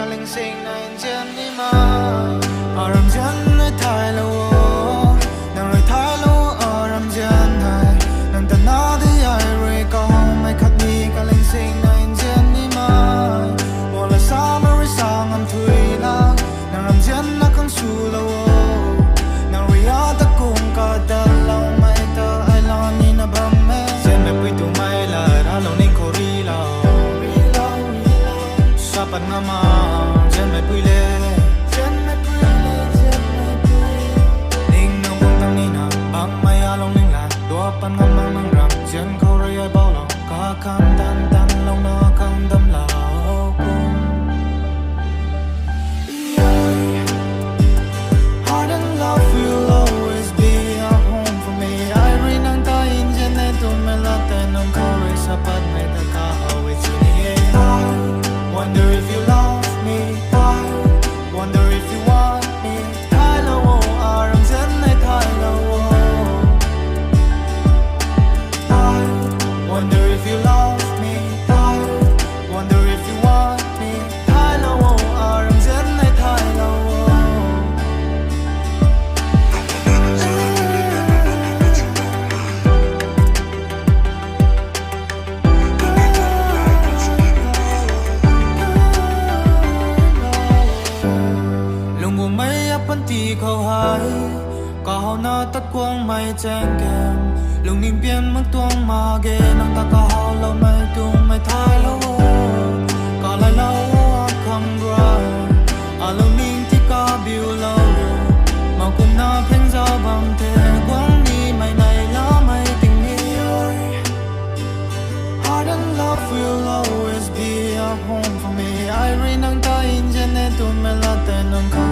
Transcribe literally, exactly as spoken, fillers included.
Lingsing nai nzian ni ma, aram nzian nai thailou o. Nang rui thailou aram nzian nai. Nang ta na di ai rui kaumei khat ni ka lingsing nai nzian ni ma. Wala sa ma rui sa ngam thui la. Nang ram nzian na khang swlou o. Nang rui a ta kung ka daloumei ta ai la ni na bam e. Nzianmei pui twmei la ralou ning khou ri la. Sa pat ngam ma, nzianmei pui le. Nzianmei pui le, nzianmei pui. Ning nang bung tang ni na, bangmei alung ning la. Tua pat ngam ma nang ram, nzian khou rui ai bau lou. Kakhang tan tan lou na khang dam lou kum. Heart and love will always be a home for me. Ai rui nang ta nzian e twmei la tei nang khou rui sa patmei ta kahaw e chuni e. I wonder if you love me. I wonder if you want me. Thailou o, aram nzian nai thailou o. I wonder if you love me. I wonder if you want me. Thailou o, aram nzian nai thailou o. Lungmei apanty khou hei, kahowna tat kuangmei chaeng kan. Lungning pian mak tuang mak ge, nang ta kahowloumei twmei thailou o. Kalailou o akhang rui, alungning ti kabiulou. Makumna phengza bam the, guang nimei nai lamei ting ni. Heart and love will always be a home for me. Ai rui nang ta nzian e twmei la tei nang khou